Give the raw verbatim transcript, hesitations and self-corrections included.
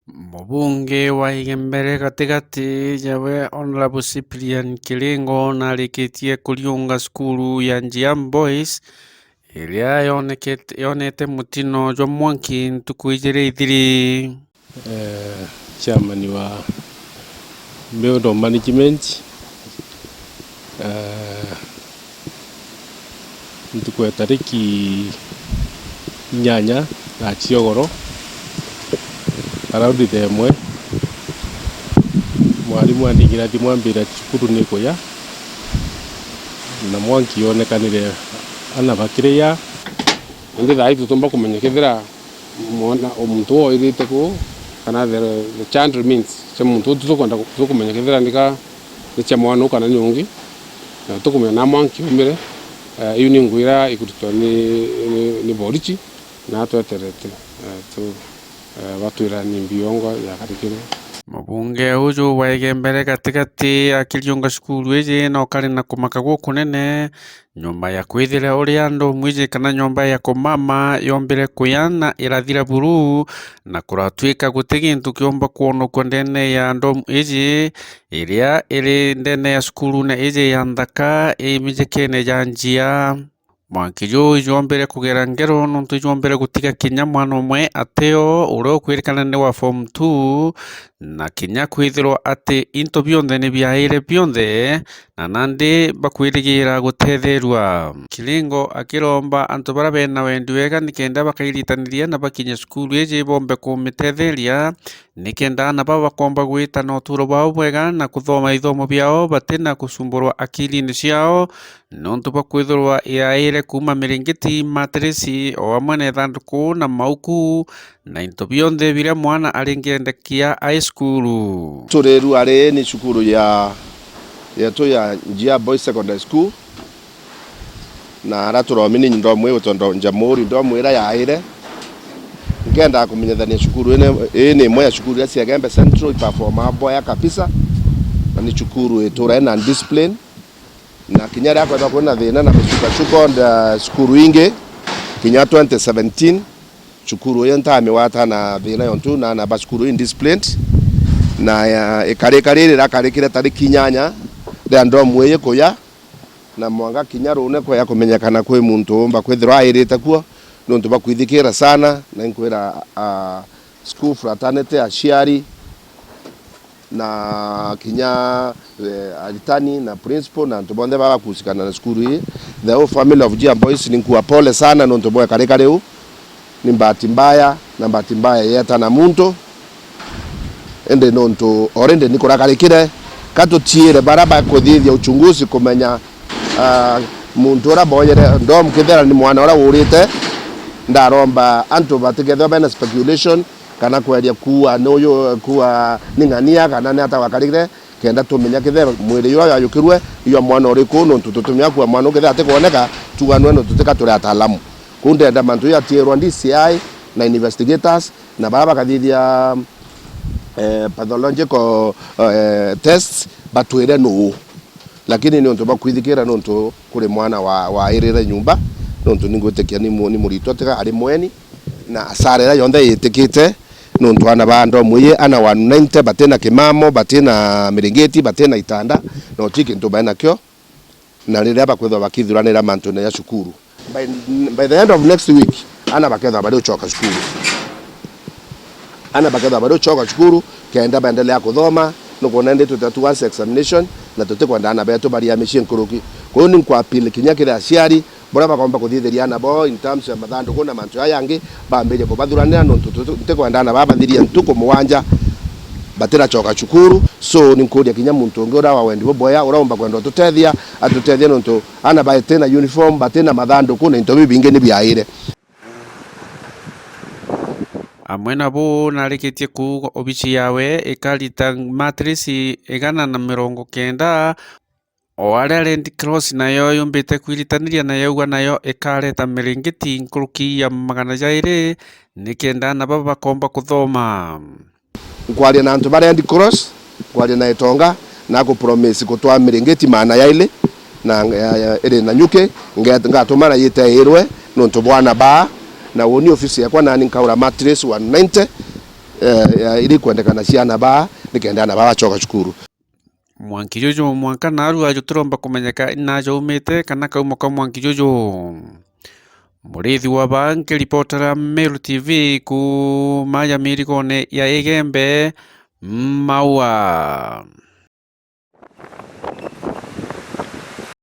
Mubunge wa Igembere Gatigati, jawe Honourable Cyprian Kiringo, narikitie kuriunga cukuru ya Njia Boys, iria yonekete, yonete mutino jwa mwanki ntuku ijiri ithiri. Eh, chairman wa Building Management, eh, ntuku ya tariki inyanya ya Ciogoro, around thaa imwe, mwarimu andingira thimu ambira cukuru ni kuya, na mwanki yonekanire ana bakiri ya. Indi thaa ii tutumba kumenya kethira mwana, o muntu woirite kuu, kana the, the child remains cia muntu uu tukwenda ku-, tukumenya kethira nika ni cia mwana uu kana ni ungi. Na tukumenya na mwanki umire, eh, iu ni ngwira ikuritwa ni, ni, ni borichi, na tweterete, eh, tu, eh, batwira ni mbiongo yakarikire. Mubunge uju wa Igembere Gatigati akiriunga cukuru iji no kari na kumaka gukunene, nyuma ya kwithira uria ndomu iji kana nyomba ya kumama yombire kuya na irathira buru, na kuratwika guti gintu kiomba kwonokua ndene ya ndomu iji iria iri ndene ya cukuru na iji ya nthaka ii mijikene ja Njia. Mwanki juu jwombire kugera ngero nontu jwombire gutiga kinya mwana umwe ateo uria ukwirikana ni wa form two, na kinya kwithirwa ati into bionthe ni biaire bionthe, na nandi bakwirigira gutetherua. Kiringo akiromba antu baria bena wendi wega nikenda bakairitaniria na bakinye cukuru iji bombe kumitetheria, nikenda aana baba bakomba gwita na uturo bwao bwega na kuthoma ithomo biao bati na kusumburwa akilini ciao, nontu bwa kwithirwa yaire kuuma miringiti, matirisi, o amwe na ithanduku na mauku, na into bionthe biria mwana aringiendekia ai cukuru. Turiru ari ni cukuru ya, yetu ya Njia Boys Secondary School, na ara turomi ni ndomwe utondo njamuri ndomwe ira yaire. Nkenda kumenyethania cukuru ii ni, ii ni imwe ya cukuru iria cia Igembe Central iperformaa boya kabisa, na ni cukuru itura ina discipline. Na kinya riria kwethwa kwina thina na micukacuko nda cukuru ingi, kinya twenty seventeen, cukuru ii ntamigwata na thina yontu na namba cukuru indisciplined, na ya, ikarika riri rakarikire tariki inyanya ria ndomu ii kuya, na mwanga kinya rune kwaya kumenyekana kwi muntu umba kwithirwa airite kuo, nontu bwa kwithikira sana, na inkwira, ah, school fraternity, aciari, na kinya, eh, aritani na principal na antu bonthe baba bakusikana na cukuru ii. The whole family of Njia Boys, ninkua pole sana nontu bwa ikarika riu. Ni bahati mbaya, na bahati mbaya yeeta na muntu. Indi nontu already nikurakarikire, ka tutiire bara bakuthithia uchunguzi kumenya, ah, muntu uria boyere ndom kethira ni mwana uria urite. Ndaromba antu batikethirwa bena speculation, kana kweria kuua ni uyu, kuua ni ng'ania, kana ni ata gwakarikire, kenda tumenya kethira mwiri uria wayukirue iyo mwana uriku, nontu tutumia kuua mwana ukethira atikwoneka, tuganwe nontu tika turi ataalamu. Kuu ndenda mantu jatiirwa D C I na investigators, na bara bakathithia, eh, pathological, eh, tests, batwire nuu. Lakini niuntu bwa kwithikira, niuntu kuri mwana wa, wairire nyumba, niuntu ningwitikia ni mu-, ni muritwa tiga ari mweni, na asara iria yonthe yitikite, niuntu ana ba ndomu ii, ana one ninety, batina kimamo, batina miringiti, batina itanda, na uti kintu bainakio, na riria bakwithwa bakithuranira mantune ja cukuru. By, by the end of next week, ana bakethwa bari ucoka cukuru. Ana bakethwa bari ucoka cukuru, kenda baendelea kuthoma, nukwona indi tuti at once examination, na tutikwenda ana betu baria micii nkuruki. Kwou ni nkwa appeal kinya kiri aciari, buria bakomba kuthithiria ana bao in terms ya mathanduku na mantu jaa jangi, bambirie kubathuranira, nontu tuti-, ntikwenda ana baa bathirie ntuku mugwanja batiracoka cukuru. So, ni nkuria kinya muntu ungi uria wa wendi buboya, uria umba kwenda ututethia, atutethie, nontu ana batina uniform, batina mathanduku, na into bibingi ni biaire. Amwe na buu, narikitie kuuga obici yawe ikarita matirisi igana na mirongo kenda, o aria Red Cross nayo yumbite kwiritaniria na yauga nayo ikareta miringiti nkuruki ya magana jairi, nikenda ana baba bakomba kuthoma. Nkwaria na antu ba Red Cross, nkwaria na itonga, na kupromise gutwaa miringiti maana jairi, na, ya, ya, iri Nanyuki, nge-, ngatumana yiteirwe nontu bwa ana baa, na uuni ofisi yakwa nani nkaura mattress one ninety, eh, ya, iria ikwendekana ciana baa, nikenda ana baa bacoka cukuru. Mwanki juju mwanka naarua jutiromba kumenyeka naja umite kana kaumo ka mwanki juju. Murithi wa baa nkiripotera Meru T V kuuma ya mirigone ya Igembe, Maua.